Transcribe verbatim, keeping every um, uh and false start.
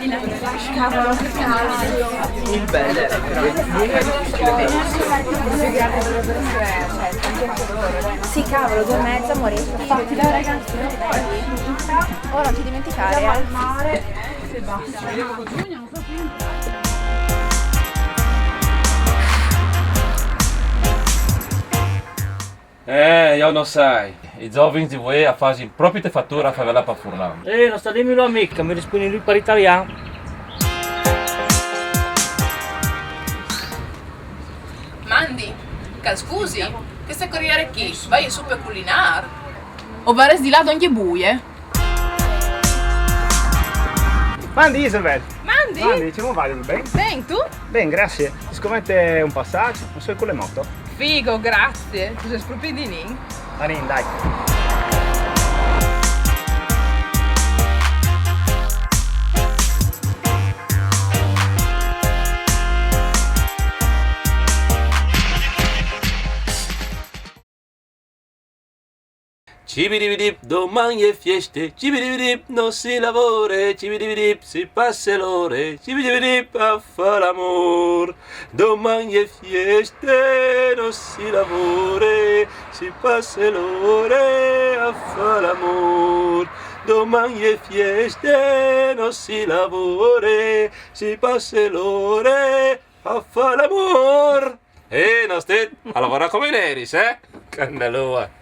Cavolo, che cazzo. Sì, cavolo, due e mezza, amore. Infatti, dai, ragazzi. Oh, non ti dimenticare. Al mare. Eh, io non sai. I giovani di voi a fasi proprio te fattura a favela per furlan. Eh, non sta dimmi lo amica, mi rispondi lui per italiano. Mandi, che scusi, che se corriere chi? Vai su per culinar? O vares di là donde buie? Mandi Isabel! Mandi! Mandi, come va? Ben? Ben, tu? Ben, grazie. Ti scommetto un passaggio, non so con le moto. Figo, grazie. Tu sei proprio di nin? Marin, dai. Cibidibidip, domani è fieste, cibidibidip, non si lavora, cibidibidip, si passa l'ore, cibidibidip, a fa l'amor. Domani è fieste, non si lavora, si passa l'ore a fa l'amor. Domani è fieste, non si lavora, si passa l'ore a fa l'amor. Eh, non stai a lavorare come Neris, eh? Candaloa.